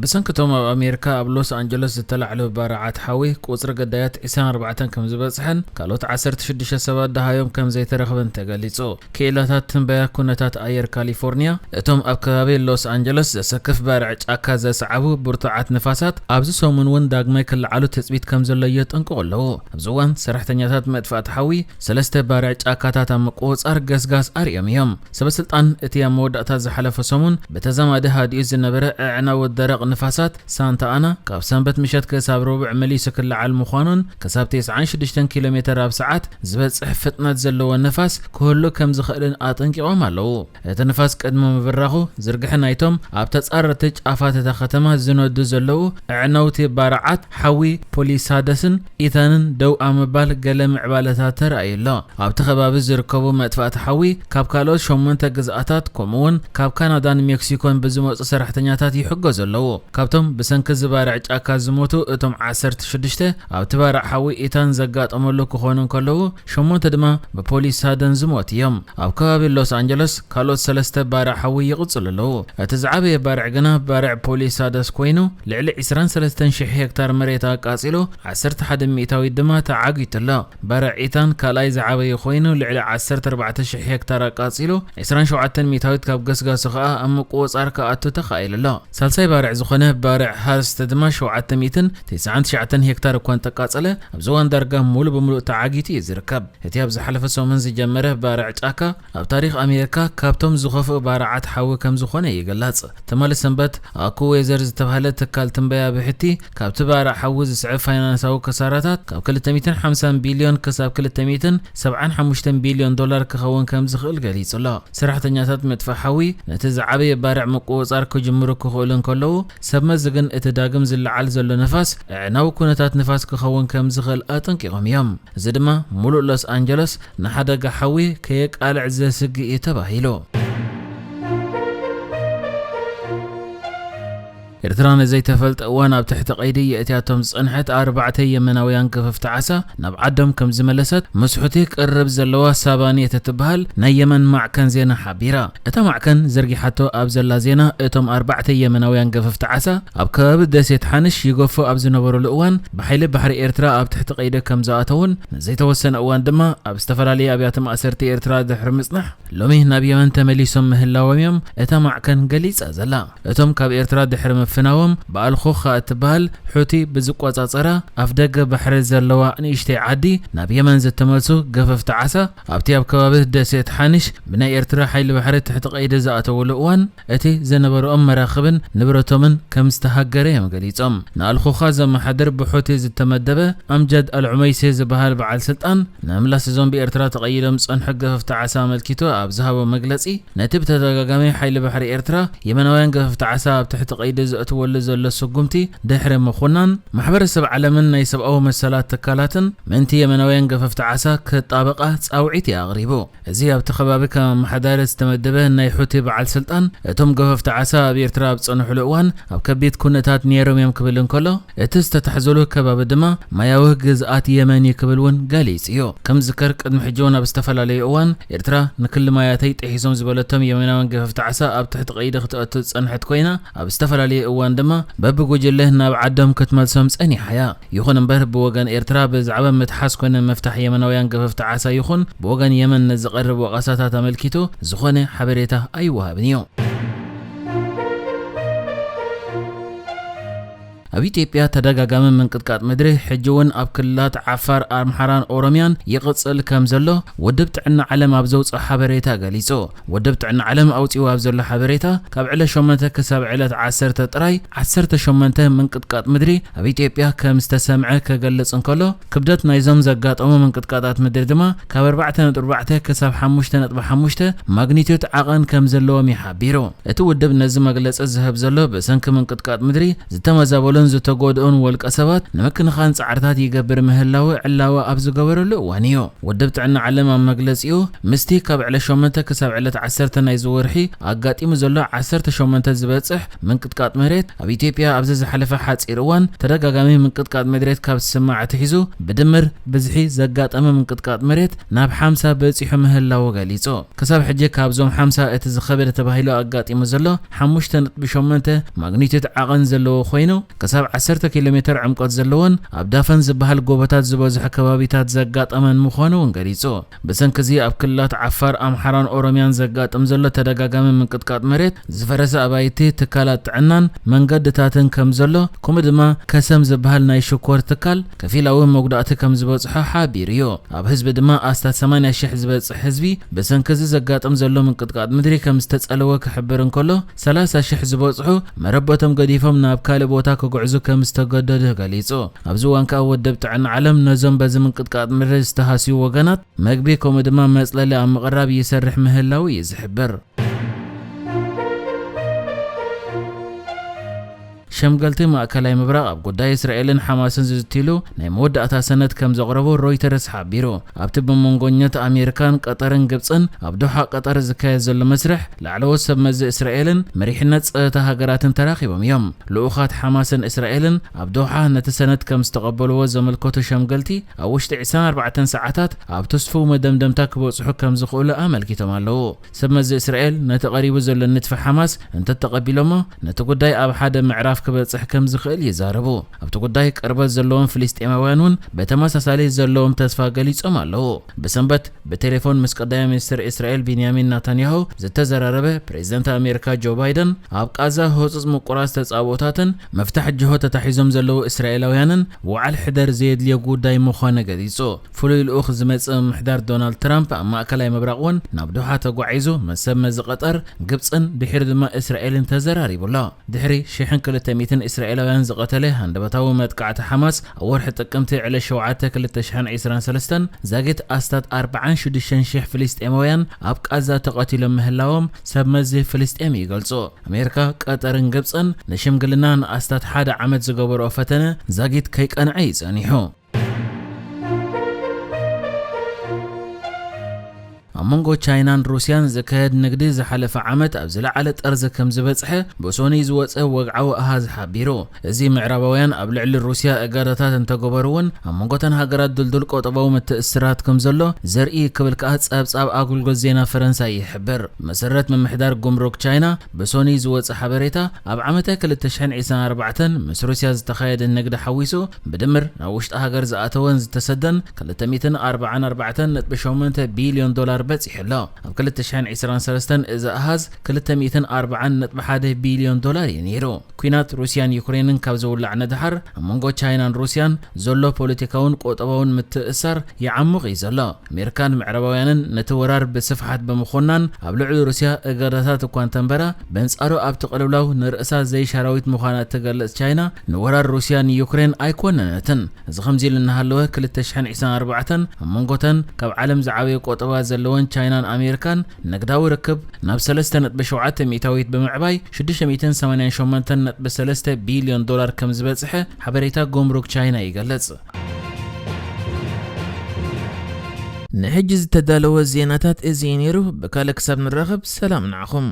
ብሰንክቶም ኣብ ኣሜሪካ ኣብ ሎስ ኣንጀለስ ዝተላዕሉ ባርዓት ሓዊ ቁፅሪ ገዳያት ዕስራን ኣርባዕተን ከም ዝበፅሐን ካልኦት ዓሰርተ ሽዱሽተ ሰባት ደሃዮም ከም ዘይተረኽበን ተገሊፁ። ክኢላታት ትንበያ ኩነታት ኣየር ካሊፎርኒያ፣ እቶም ኣብ ከባቢ ሎስ ኣንጀለስ ዘሰክፍ ባርዕ ጫካ ዘስዓቡ ብርቱዓት ንፋሳት ኣብዚ ሰሙን እውን ዳግማይ ክለዓሉ ትፅቢት ከም ዘሎ የጠንቅቑ ኣለዉ። ኣብዚ እዋን ሰራሕተኛታት መጥፋእቲ ሓዊ ሰለስተ ባርዕ ጫካታት ኣብ ምቁፅፃር ገስጋስ ኣርእዮም እዮም። ሰበስልጣን እቲ ኣብ መወዳእታ ዝሓለፈ ሰሙን ብተዛማዲ ሃዲኡ ዝነበረ ኣዕናዊ ደረቕ ንፋሳት ሳንታ ኣና ካብ ሰንበት ምሸት ክሳብ ረቡዕ መሊሱ ክለዓል ምዃኑን ክሳብ ተስዓን ሽዱሽተን ኪሎ ሜተር ኣብ ሰዓት ዝበጽሕ ፍጥነት ዘለዎ ነፋስ ክህሉ ከም ዝኽእልን ኣጠንቂቖም ኣለዉ። እቲ ንፋስ ቅድሚ ምብራኹ ዝርግሐ ናይቶም ኣብ ተጻረርቲ ጫፋት እታ ከተማ ዝነዱ ዘለዉ ኣዕነውቲ ባርዓት ሓዊ ፖሊሳደስን ኢታንን ደው ኣብ ምባል ገለ ምዕባለታት ተራእዩ ኣሎ። ኣብቲ ከባቢ ዝርከቡ መጥፋእቲ ሓዊ ካብ ካልኦት ሸሞንተ ግዝኣታት ከምኡውን ካብ ካናዳን ሜክሲኮን ብዝመጹ ሰራሕተኛታት ይሕገዙ ኣለዉ። ካብቶም ብሰንኪ ዝባርዕ ጫካ ዝሞቱ እቶም ዓሰርተ ሽዱሽተ ኣብቲ ባርዕ ሓዊ ኢታን ዘጋጠመሉ ክኾኑ እንከለዉ፣ ሸሞንተ ድማ ብፖሊሳደን ዝሞቱ እዮም። ኣብ ከባቢ ሎስ ኣንጀለስ ካልኦት ሰለስተ ባርዕ ሓዊ ይቕጽሉ ኣለዉ። እቲ ዝዓበየ ባርዕ ግና ባርዕ ፖሊሳደስ ኮይኑ ልዕሊ ዕስራን ሰለስተን ሽሕ ሄክታር መሬት ኣቃጺሉ ዓሰርተ ሓደ ሚእታዊት ድማ ተዓጊቱ ኣሎ። ባርዕ ኢታን ካልኣይ ዝዓበየ ኮይኑ ልዕሊ ዓሰርተ ኣርባዕተ ሽሕ ሄክታር ኣቃጺሉ ዕስራን ሸውዓተን ሚእታዊት ካብ ገስጋሱ ከኣ ኣብ ምቁጽጻር ክኣቱ ተኻኢሉ ኣሎ። ሳልሳይ ባርዕ ዝኾነ ባርዕ ሃርስት ድማ ሸውዓተ ሚእትን ተስዓን ትሽዓተን ሄክታር እኳ እንተቃጸለ ኣብዚ እዋን ዳርጋ ሙሉ ብምሉእ ተዓጊቱ እዩ ዝርከብ። እቲ ኣብ ዝሓለፈ ሰሙን ዝጀመረ ባርዕ ጫካ ኣብ ታሪኽ ኣሜሪካ ካብቶም ዝኸፍኡ ባርዓት ሓዊ ከም ዝኾነ ይግለጽ። ትማሊ ሰንበት ኣኩዌዘር ዝተባህለ ትካል ትንበያ ብሕቲ ካብቲ ባርዕ ሓዊ ዝስዕብ ፋይናንሳዊ ክሳራታት ካብ ክልተ ሚእትን ሓምሳን ቢልዮን ክሳብ ክልተ ሚእትን ሰብዓን ሓሙሽተን ቢልዮን ዶላር ክኸውን ከም ዝኽእል ገሊጹ ኣሎ። ሰራሕተኛታት መጥፋእ ሓዊ ነቲ ዝዓበየ ባርዕ ምቁጽጻር ክጅምሩ ክኽእሉ እንከለዉ፣ ሰብ መዚ ግን እቲ ዳግም ዝለዓል ዘሎ ነፋስ ኣዕናዊ ኩነታት ንፋስ ክኸውን ከም ዝኽእል ኣጠንቂቖም እዮም። እዚ ድማ ሙሉእ ሎስ ኣንጀለስ ንሓደጋ ሓዊ ከየቃልዕ ዘስግእ እዩ ተባሂሉ። ኤርትራ ንዘይተፈልጠ እዋን ኣብ ትሕቲ ቀይዲ የእትያቶም ዝጸንሐት ኣርባዕተ የመናውያን ገፈፍቲ ዓሳ ናብ ዓዶም ከም ዝመለሰት ምስ ሑቲ ቅርብ ዘለዋ ሳባኔት እትበሃል ናይ የመን ማዕከን ዜና ሓቢራ። እታ ማዕከን ዘርጊሓቶ ኣብ ዘላ ዜና፣ እቶም ኣርባዕተ የመናውያን ገፈፍቲ ዓሳ ኣብ ከባቢ ደሴት ሓንሽ ይገፉ ኣብ ዝነበሩሉ እዋን ብሓይሊ ባሕሪ ኤርትራ ኣብ ትሕቲ ቀይዲ ከም ዝኣተውን ንዘይተወሰነ እዋን ድማ ኣብ ዝተፈላለዩ ኣብያተ ማእሰርቲ ኤርትራ ድሕሪ ምጽናሕ ሎሚ ናብ የመን ተመሊሶም ምህላዎም እዮም እታ ማዕከን ገሊጻ ዘላ። እቶም ካብ ኤርትራ ድሕሪ ምፍናዎም ብኣልኹኻ እትበሃል ሑቲ ብዝቆጻጸራ ኣፍደገ ባሕሪ ዘለዋ ንእሽተይ ዓዲ ናብ የመን ዝተመልሱ ገፈፍቲ ዓሳ ኣብቲ ኣብ ከባቢ ደሴት ሓንሽ ብናይ ኤርትራ ሓይሊ ባሕሪ ትሕቲ ቀይዲ ዝኣተውሉ እዋን እቲ ዝነበረኦም መራኽብን ንብረቶምን ከም ዝተሃገረ እዮም ገሊጾም። ንኣልኹኻ ዘመሓድር ብሑቲ ዝተመደበ ኣምጃድ ኣልዑመይሴ ዝበሃል በዓል ስልጣን፣ ንምምላስ እዞም ብኤርትራ ተቐይዶም ዝጸንሑ ገፈፍቲ ዓሳ ኣመልኪቱ ኣብ ዝሃቦ መግለጺ፣ ነቲ ብተደጋጋሚ ሓይሊ ባሕሪ ኤርትራ የመናውያን ገፈፍቲ ዓሳ ኣብ ትሕቲ ቀይዲ ዘእትወሉ ዘሎ ስጉምቲ ድሕሪ ምኹናን፣ ማሕበረሰብ ዓለምን ናይ ሰብኣዊ መሰላት ትካላትን ምእንቲ የመናውያን ገፈፍቲ ዓሳ ክጣበቓ ጻውዒት እዩ ኣቕሪቡ። እዚ ኣብቲ ከባቢ ከም ኣመሓዳሪ ዝተመደበ ናይ ሑቲ በዓል ስልጣን፣ እቶም ገፈፍቲ ዓሳ ኣብ ኤርትራ ኣብ ዝጸንሕሉ እዋን ኣብ ከቢድ ኩነታት ነይሮም እዮም ክብል እንከሎ፣ እቲ ዝተታሕዘሉ ከባቢ ድማ ማያዊ ግዝኣት የመን እዩ ክብል እውን ገሊጹ እዩ። ከም ዝዝከር ቅድሚ ሕጂ እውን ኣብ ዝተፈላለዩ እዋን ኤርትራ ንክሊ ማያተይ ጥሒሶም ዝበለቶም የመናውያን ገፈፍቲ ዓሳ ኣብ ትሕቲ ቀይዲ ክተእቱ ዝጸንሐት ኮይና፣ ኣብ ዝተፈላለዩ እዋን ድማ በብጉጅለ ናብ ዓዶም ክትመልሶም ጸኒሓ እያ። ይኹን እምበር ብወገን ኤርትራ ብዛዕባ ምትሓዝ ኮነ ምፍታሕ የመናውያን ገፈፍቲ ዓሳ ይኹን ብወገን የመን ንዝቐርብ ወቐሳታት ኣመልኪቱ ዝኾነ ሓበሬታ ኣይወሃብን እዩ። ኣብ ኢትዮጵያ ተደጋጋሚ ምንቅጥቃጥ ምድሪ ሕጂ እውን ኣብ ክልላት ዓፋር፣ ኣምሓራን ኦሮሚያን ይቕጽል ከም ዘሎ ውድብ ጥዕና ዓለም ኣብ ዘውፅኦ ሓበሬታ ገሊጹ። ውድብ ጥዕና ዓለም ኣውፂኡ ኣብ ዘሎ ሓበሬታ ካብ ዕለት ሸሞንተ ክሳብ ዕለት ዓሰርተ ጥራይ ዓሰርተ ሸሞንተ ምንቅጥቃጥ ምድሪ ኣብ ኢትዮጵያ ከም ዝተሰምዐ ክገልጽ እንከሎ፣ ክብደት ናይዞም ዘጋጠሙ ምንቅጥቃጣት ምድሪ ድማ ካብ ኣርባዕተ ነጥቢ ኣርባዕተ ክሳብ ሓሙሽተ ነጥቢ ሓሙሽተ ማግኒቱድ ዓቐን ከም ዘለዎም እዩ ሓቢሩ። እቲ ውድብ ነዚ መግለጺ ዝህብ ዘሎ ብሰንኪ ምንቅጥቃጥ ምድሪ ዝተመዛበሉ ዝተጎድኡን ውልቀ ሰባት ንምክንኻን ጻዕርታት ይገብር ምህላው ዕላዊ ኣብ ዝገበረሉ እዋን እዩ። ውድብ ጥዕና ዓለም ኣብ መግለጺኡ፣ ምስቲ ካብ ዕለት ሸሞንተ ክሳብ ዕለት ዓሰርተ ናይዚ ወርሒ ኣጋጢሙ ዘሎ ዓሰርተ ሸሞንተ ዝበጽሕ ምንቅጥቃጥ መሬት፣ ኣብ ኢትዮጵያ ኣብዚ ዝሓለፈ ሓጺር እዋን ተደጋጋሚ ምንቅጥቃጥ መሬት ካብ ዝስማዕ ኣትሒዙ፣ ብድምር ብዝሒ ዘጋጠመ ምንቅጥቃጥ መሬት ናብ ሓምሳ በጺሑ ምህላዉ ገሊጹ። ክሳብ ሕጂ ካብዞም ሓምሳ እቲ ዝኸበደ ተባሂሉ ኣጋጢሙ ዘሎ ሓሙሽተ ነጥቢ ሸሞንተ ማግኒቱድ ዓቐን ዘለዎ ኮይኑ፣ ክሳብ ዓሰርተ ኪሎ ሜተር ዕምቆት ዘለዎን ኣብ ዳፈን ዝበሃል ጎቦታት ዝበዝሖ ከባቢታት ዘጋጠመን ምዃኑ እውን ገሊጹ። ብሰንኪ እዚ ኣብ ክልላት ዓፋር፣ ኣምሓራን ኦሮምያን ዘጋጥም ዘሎ ተደጋጋሚ ምንቅጥቃጥ መሬት፣ ዝፈረሰ ኣባይቲ፣ ትካላት ጥዕናን መንገድታትን ከም ዘሎ፣ ከምኡ ድማ ከሰም ዝበሃል ናይ ሽኮር ትካል ከፊላዊ መጉዳእቲ ከም ዝበጽሖ ሓቢሩ እዩ። ኣብ ህዝቢ ድማ ኣስታት ሰማንያ ሽሕ ዝበጽሕ ህዝቢ ብሰንኪ እዚ ዘጋጥም ዘሎ ምንቅጥቃጥ ምድሪ ከም ዝተጸለወ ክሕብር እንከሎ፣ ሰላሳ ሽሕ ዝበጽሑ መረበቶም ገዲፎም ናብ ካልእ ቦታ ክጉዕዙ ከም ዝተገደዱ ገሊጹ። ኣብዚ እዋን ከኣ ውድብ ጥዕና ዓለም ነዞም በዚ ምንቅጥቃጥ ምድሪ ዝተሃስዩ ወገናት መግቢ ከምኡ ድማ መጽለሊ ኣብ ምቕራብ ይሰርሕ ምህላው እዩ ዝሕብር። ሸምገልቲ ማእከላይ ምብራቕ ኣብ ጉዳይ እስራኤልን ሓማስን ዝዝትይሉ ናይ መወዳእታ ሰነድ ከም ዘቕረቡ ሮይተርስ ሓቢሩ። ኣብቲ ብመንጎኛት ኣሜሪካን ቀጠርን ግብጽን ኣብ ዶሓ ቀጠር ዝካየድ ዘሎ መስርሕ፣ ላዕለዎት ሰብ መዚ እስራኤልን መሪሕነት ጸጥታ ሃገራትን ተራኺቦም እዮም። ልኡኻት ሓማስን እስራኤልን ኣብ ዶሓ ነቲ ሰነድ ከም ዝተቐበልዎ ዘመልከቱ ሸምገልቲ፣ ኣብ ውሽጢ ዕስራን ኣርባዕተን ሰዓታት ኣብ ተስፍው መደምደምታ ክበጽሑ ከም ዝኽእሉ ኣመልኪቶም ኣለዉ። ሰብ መዚ እስራኤል ነቲ ቀሪቡ ዘሎ ንድፊ ሓማስ እንተተቐቢሎሞ፣ ነቲ ጉዳይ ኣብ ሓደ ምዕራፍ ክበጽሕ ከም ዝኽእል ይዛረቡ። ኣብቲ ጉዳይ ቅርበት ዘለዎም ፍልስጤማውያን እውን ብተመሳሳሊ ዘለዎም ተስፋ ገሊጾም ኣለዉ። ብሰንበት ብቴሌፎን ምስ ቀዳማይ ሚኒስትር እስራኤል ቢንያሚን ናታንያሁ ዝተዘራረበ ፕሬዚደንት ኣሜሪካ ጆ ባይደን፣ ኣብ ቃዛ ህጹጽ ምቁራጽ ተጻብኦታትን ምፍታሕ ጅሆ ተታሒዞም ዘለዉ እስራኤላውያንን ውዓል ሕደር ዘየድልዮ ጉዳይ ምዃኑ ገሊጹ። ፍሉይ ልኡኽ ዝመጽእ ምምሕዳር ዶናልድ ትራምፕ ኣብ ማእከላይ ምብራቕ እውን ናብ ዶሓ ተጓዒዙ ምስ ሰብ መዚ ቀጠር፣ ግብጽን ድሒሩ ድማ እስራኤልን ተዘራሪቡ ኣሎ። ድሕሪ ሽሕን ክልተ ሚእትን እስራኤላውያን ዝቐተለ ሃንደበታዊ መጥቃዕቲ ሓማስ ኣብ ወርሒ ጥቅምቲ ዕለት ሸውዓተ ክልተ ሽሕን ዕስራን ሰለስተን፣ ዛጊት ኣስታት ኣርባዓን ሽዱሽተን ሽሕ ፍልስጤማውያን ኣብ ቃዛ ተቐቲሎም ምህላዎም ሰብ መዚ ፍልስጤም ይገልጹ። ኣሜሪካ፣ ቀጠርን ግብጽን ንሽምግልና ንኣስታት ሓደ ዓመት ዝገበርኦ ፈተነ ዛጊት ከይቀንዐ እዩ ጸኒሑ። ኣብ መንጎ ቻይናን ሩስያን ዝካየድ ንግዲ ዝሓለፈ ዓመት ኣብ ዝለዓለ ጠርዚ ከም ዝበጽሐ ብሶኒ ዝወጸ ወግዓዊ ኣሃዝ ሓቢሩ። እዚ ምዕራባውያን ኣብ ልዕሊ ሩስያ እገዳታት እንተገበሩ እውን፣ ኣብ መንጎተን ሃገራት ድልዱል ቆጠባዊ ምትእስራት ከም ዘሎ ዘርኢ ክብል ከኣ ጸብጻብ ኣገልግሎት ዜና ፈረንሳይ ይሕብር። መሰረት ምምሕዳር ጉምሩክ ቻይና ብሶኒ ዝወጸ ሓበሬታ፣ ኣብ ዓመተ ክልተ ሽሕን ዕስራን ኣርባዕተን ምስ ሩስያ ዝተኻየደ ንግዲ ሓዊሱ፣ ብድምር ናብ ውሽጢ ሃገር ዝኣተወን ዝተሰደን ክልተ ሚእትን ኣርባዓን ኣርባዕተን ነጥቢ ሸሞንተ ቢልዮን ዶላር በጺሑ ኣሎ። ኣብ ክልተ ሽሕን ዕስራን ሰለስተን እዚ ኣሃዝ ክልተ ሚእትን ኣርባዓን ነጥቢ ሓደ ቢልዮን ዶላር እዩ ነይሩ። ኲናት ሩስያን ዩክሬንን ካብ ዝውላዕ ንደሓር፣ ኣብ መንጎ ቻይናን ሩስያን ዘሎ ፖለቲካውን ቁጠባውን ምትእስሳር ይዓሙቕ እዩ ዘሎ። ኣሜሪካን ምዕራባውያንን ነቲ ወራር ብስፍሓት ብምኹናን፣ ኣብ ልዕሊ ሩስያ እገዳታት እኳ እንተንበራ፣ በንጻሩ ኣብቲ ቅልውላው ንርእሳ ዘይሻራዊት ምዃና እትገልጽ ቻይና፣ ንወራር ሩስያ ንዩክሬን ኣይኮነነትን። እዚ ከምዚ ኢሉ እናሃለወ፣ ክልተ ሽሕን ዕስራን ኣርባዕተን ኣብ መንጎተን ካብ ዓለም ዝዓበየ ቆጠባ ዘለወን ቻይናን ኣሜሪካን ንግዳዊ ርክብ ናብ ሰለስተ ነጥቢ ሸውዓተ ሚእታዊት ብምዕባይ፣ ሽዱሽተ ሚእትን ሰማንያን ሸሞንተን ነጥቢ ሰለስተ ቢልዮን ዶላር ከም ዝበጽሐ ሓበሬታ ጉምሩክ ቻይና ይገልጽ። ንሕጂ ዝተዳለወ ዜናታት እዚ እዩ ነይሩ። ብካልእ ክሳብ ንራኸብ፣ ሰላም ንዓኹም።